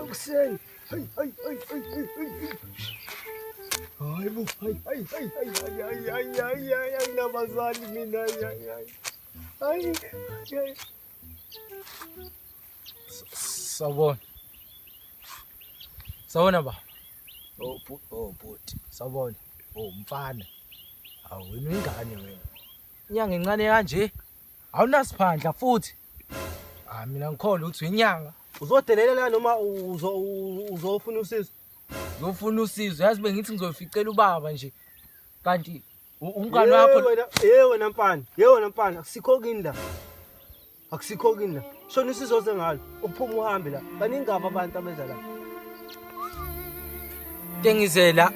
Ekuseni. Hayi hayi hayi hayi hayi. Hayi bo, hayi hayi hayi hayi hayi hayi hayi hayi hayi nabazali mina hayi hayi hayi. Hayi hayi. Sawubona. Sawubona ba. Oh bhuti, oh bhuti. Sawubona. Oh mfana. Awu wena uyingane wena. Inyanga encane kanje. Awunasiphandla futhi. Ah mina ngikholwa ukuthi uyinyanga. Uzodelela la noma uzofuna usizo? Ngizofuna usizo. Yazi bengithi ngizoficela ubaba nje. Kanti umngani wakho wena, hey wena mfana, hey wena mfana, akusikho kini la. Akusikho kini la. Shona usizo sengalo, uphuma uhambe la. Baningi abantu abeza la. Tengizela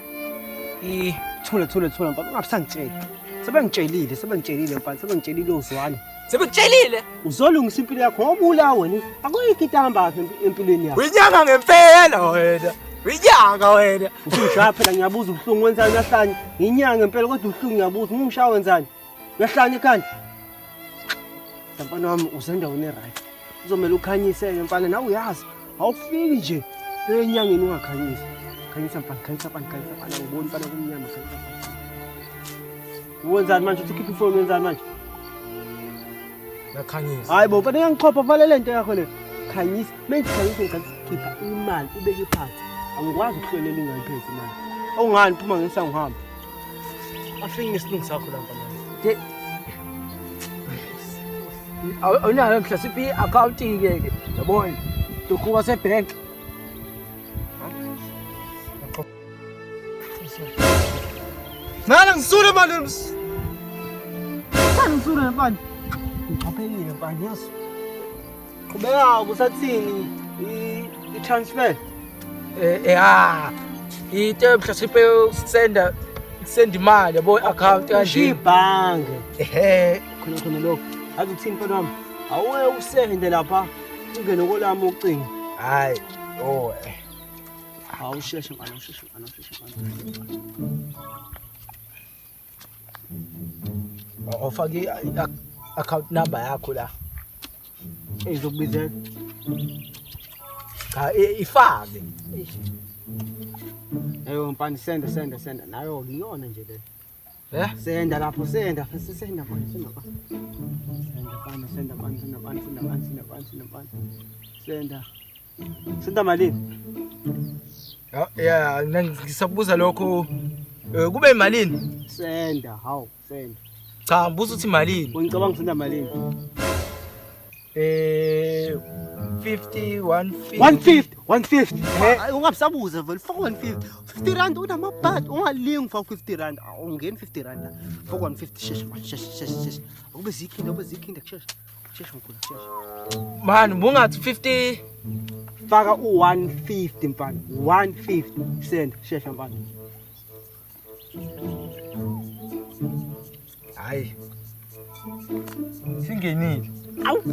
i Thula thula thula mfana, ungabisangitshela. Sebengitshelile, sebengitshelile mfana, sebengitshelile uzwane. Sebekutshelile? Uzolungisa impilo yakho ngoba ula wena. Akuyikho into ehamba kahle empilweni yakho. Uyinyanga ngempela wena. Uyinyanga wena. Usungishaya phela ngiyabuza ubuhlungu wenzani uyahlanya. Ngiyinyanga ngempela kodwa ubuhlungu ngiyabuza. Uma ungishaya wenzani? Uyahlanya ekhanda. Mfana wami usendaweni e-right. Uzomele ukhanyise-ke mfana nawe uyazi. Awufiki nje enyangeni ungakhanyisi. Khanyisa mfana, khanyisa mfana, khanyisa mfana. Angiboni mfana kumnyama, khanyisa mfana. Wenzani manje uthi khipha ifoni wenzani manje? Ngakhanyisa. Hayi bo, mfana uyangixhopha vale le nto yakho le. Khanyisa, menzi khanyisa ngikhanyisa khipha imali ubeke phansi. Angikwazi ukuhlolela ingayiphethe imali. Awungani phuma ngesango uhambe. Afike nesilungu sakho la mfana. Awunayo mhlasimpe i-akhawunti-ke ke yabona lokhu kwasebhenki. Nana ngisule manje. Mfana ngisule mfana. Ngixhophekile mfana yazi. Qhubeka usathini i-transfer? Eh eh ah. Into mhlasimpe usenda send imali yabo i-account kanje. Ibhange. Ehhe. Khona khona lokho. Azi uthini mfana wami? Awuye usende lapha ungene kolami ucingo. Hayi. Oh. Awusheshe mfana, usheshe mfana, usheshe mfana. Awufake i-account number yakho la. Izokubizela. Cha ifake. Eyo mfana senda senda senda nayo ngiyona nje le. Eh? Senda lapho senda senda mfana senda mfana. Senda mfana senda mfana senda mfana senda mfana senda mfana senda mfana. Senda. Senda malini? Ya, ngisakubuza lokho kube imalini? Senda, hawu, senda. Cha, ngibuza ukuthi malini. Ngicabanga senda malini? 50 150 150 150. Eh, ungabisabuza vele faka 150. 50 rand unamabhadi ungalingi ufaka 50 rand. Awungeni 50 rand la. Faka 150 sheshe manje sheshe sheshe sheshe. Akube zikhinda akube zikhinda kusheshe. Sheshe mkhulu sheshe. Man, bungathi 50 Faka u-150 mfana. 150 send shesha mfana. Hayi. Singenile. Awu.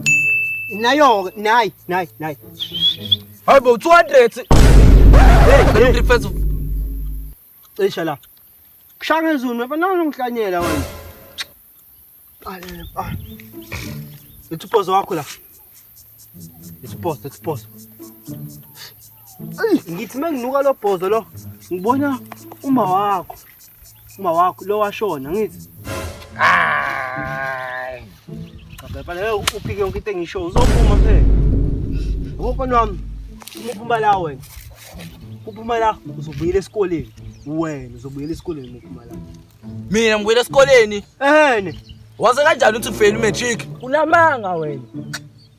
Nayo nayi nayi nayi. Hayi bo 200. Hey, hey. First Cisha la. Kushaya ngezulu mfana ngihlanyela wena. Letha ubhozo wakho la. Letha ubhozo, letha ubhozo. Ngithi uma nginuka lo bhozo lo, ngibona uma wakho. Uma wakho lo washona ngithi. Hayi. Cha phela ngeke uphike yonke into engisho uzophuma phela. Yabo mfana wami, uma uphuma la wena. Uphuma la uzobuyela esikoleni. Wena uzobuyela esikoleni uma uphuma la. Mina ngibuyela esikoleni. Ehene. Waze kanjani uthi ufeyile umatric? Unamanga wena.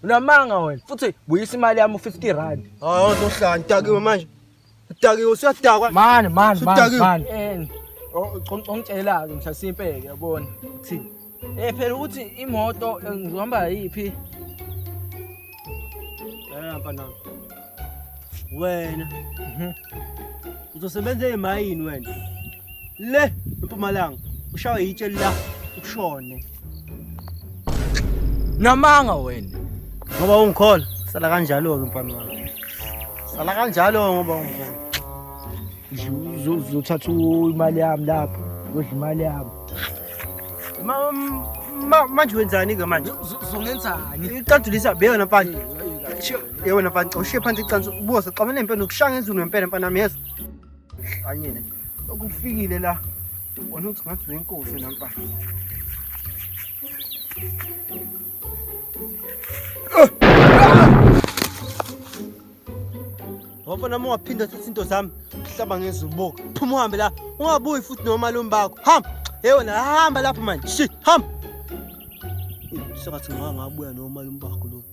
Unamanga wena. Futhi buyisa imali yami u50 rand. Hayi uzohlanya udakiwe manje. Udakiwe usuyadakwa. Man man man Udakiwe. man. Eh. Ongitshela ke mhlasimpe ke yabona. Uthini? Eh phela ukuthi imoto ngizohamba yiphi? Eh mfana. Wena. Uzosebenza emayini wena. Le eMpumalanga ushawe itshe la ushone. Namanga wena. Ngoba ungikhola sala kanjalo ke mfana wami. Sala kanjalo ngoba ungikhola. Uzothatha imali yami lapho, udla imali yami. Manje wenzani ke manje? Uzongenzani? Icadulisa bheka mfana. Ye wena mfana, ushiye phansi icansi ubuze xabana impela ukushaya ngezulu ngempela mfana wami yezwa. Hlanyele nje. Okufikile la. Wona uthi ngathi uyinkosi wena mfana. Wafana uma ungaphinda uthatha into zami uhlaba ngezulu buka. Phuma uhambe la. Ungabuyi futhi nomalume bakho. Hamba. Hey wena hamba lapho manje. Shit, hamba. Sengathi ngake ngabuya nomalume bakho lo.